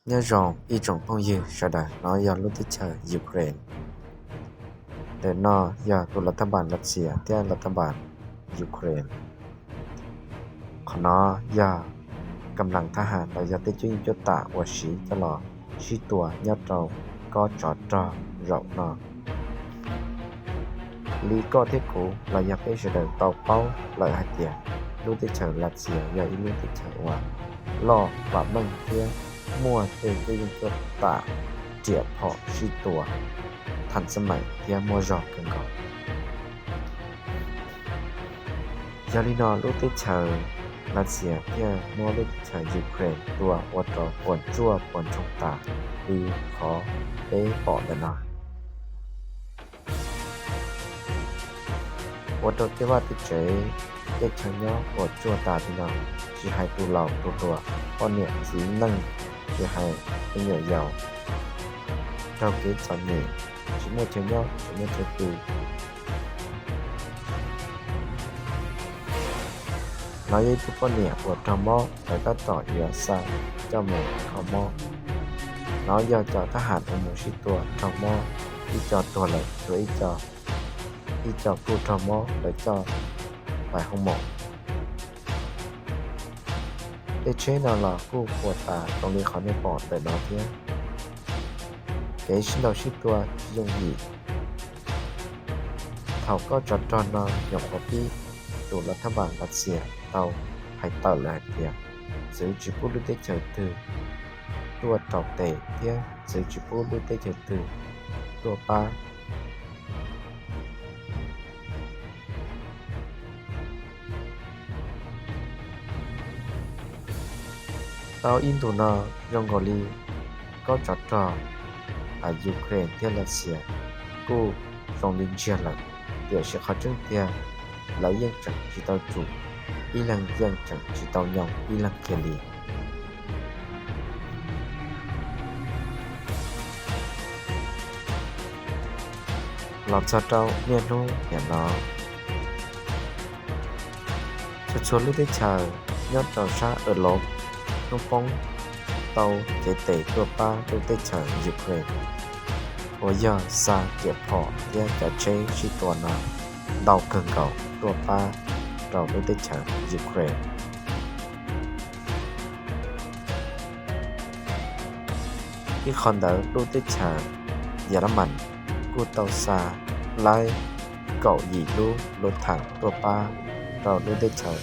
Nyob zoo ib tsoom phooj ywg sawv daws, no yog lub teb chaws Ukraine. Ntawm no yog tus lav thaj npas Lav Xias thiab lav thaj npas Ukraine. Qhov no yog kam las thab has los yog tej cuab yeej cuab tam uas siv coj los sib tua nyob rau kob tsov rog zaum no. Li koj thiab kuv los yog peb sawv daws tau paub lawm hais tias lub teb chaws Lav Xias yog ib lub teb chaws uas loj vam meej thiab muaj tej cuab yeej cuab tam riam phom sib tua thaj xab maim thiab muaj zog kawg nkaus. Yog li no lub teb chaws Lav Xias thiaj muab lub teb chaws Ukraine tua ua rau puas tsuaj puas ntsoog tas li qhov peb pom ntawm no. Ua rau tej vaj tej tsev, tej chaw nyob puas tsuaj tas li no, tsis hais tus laus tus hluas, poj niam txiv neej, tsis hais me nyuam yaus raug kev txom nyem, tsis muaj chaw nyob tsis muaj chaw pw. No yog ib tug poj niam uas raug mob, lawv tab tom yuav xa coj mus kho mob. No yog cov thab ham uas mus sib tua raug mob, ib co tuag lawm tshuav ib co, ib co kuj raug mob lawv coj pais hoo maum. Tej tsheb no los kuj puas tas zoo li qhov nej pom ntawm no thiab. Kev sib ntaus sib tua tsis yooj yim. Thaum kob tsov rog no nyuam qhuav pib, tus lav thaj npas Lav Xias tau hais tawm lawm hais tias txwv tsis pub lub teb chaws twg tuaj rau tes thiab txwv tsis pub lub teb chaws twg tuaj pab. Tau ib ntus no zoo nkaus li kob tsov rog Ukraine thiab Lav Xias kuj zoo li ntsiag lawm, tiam sis qhov tseeb tiag lawv yeej tseem tsis tau tsum, ib leeg yeej tseem tsis tau nyoo ib leeg kiag li. Los txog rau niaj hnub niam no, txhua txhua lub teb chaws nyob rau sab Europe hnub poob tau cev tes tuaj pab lub teb chaws Ukraine, uas yog xa riam phom thiab cov tsheb sib tua no ntau kawg nkaus tuaj pab rau lub teb chaws Ukraine. Ib qho ntawd lub teb chaws Yelamas kuj tau xa laib kaum yim lub lub thas tuaj pab rau lub teb chaws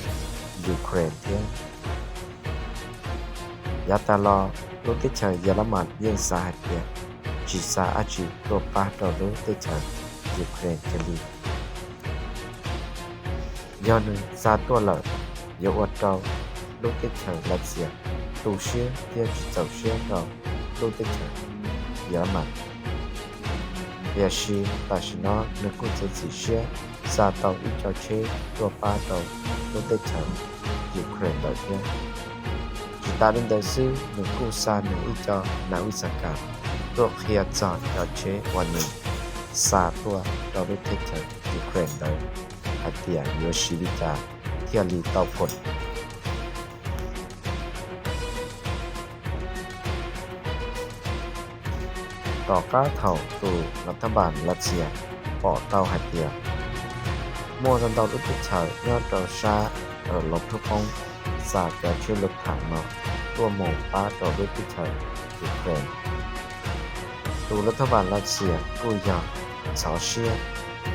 Ukraine thiab. Yav tas los lub teb chaws Yelamas yeej xav hais tias tsis xa dab tsi tuaj pab rau lub teb chaws Ukraine kiag li. Yog nws xa tuaj lawm, yuav ua rau lub teb chaws Lav Xias tu siab thiab tsis txaus siab rau lub teb chaws Yelamas. Tiam sis tam sim no nws kuj txiav txim siab xa tau ib co tsheb tuaj pab rau lub teb chaws Ukraine lawm thiab. Tsis tas li ntawd xwb, nws kuj xa nws ib co nas vis xas kas tuaj qhia txog cov tsheb uas nws xa tuaj rau lub teb chaws Ukraine ntawd hais tias yuav siv li cas thiaj li tau phom. Tom qab thaum tus lav thab npas Lav Xias pom tau hais tias muaj ntau ntau lub teb chaws nyob rau sab Europe hnub poob xa cov tsheb lus tham no tuaj mus pab rau lub teb chaws Ukraine, tus lav thab npas Lav Xias kuj yog ntxhov siab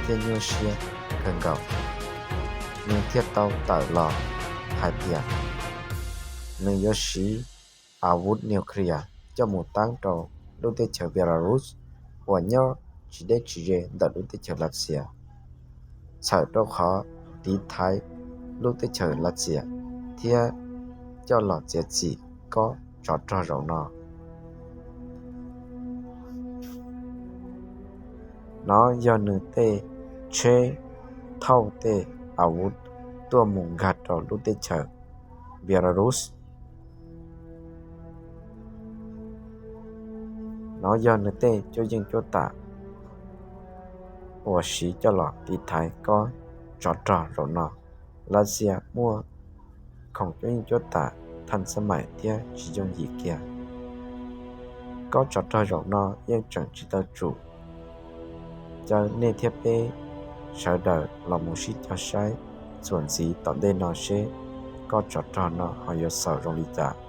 thiab nyuaj siab kawg nkaus. Nws thiaj tau tawm los hais tias nws yuav siv a vuv nuclear coj mus taab rau lub teb chaws Belarus uas nyob tsis deb tsis ze ntawm lub teb chaws Lav Xias, txhawm rau qhov tiv thaiv lub teb chaws Lav Xias thiab coj los txiav txim kob tsov rog zaum no. No yog nws tej tsheb thauj tej a vuv tuaj mus nkag rau lub teb chaws Belarus. No yog nws tej cuab yeej cuab tam uas siv coj los tiv thaiv kob tsov rog zaum no. Lav Xias muaj khoom cuab yeej cuab tam thaj xab maim thiab tsis yooj yim kiag. Kob tsov rog zaum no yeej tseem tsis tau tsum. Caw nej thiab peb sawv daws los mus sib cog saib txuas ntxiv tom ntej no seb kob tsov rog no ho yuav xaus zoo li cas.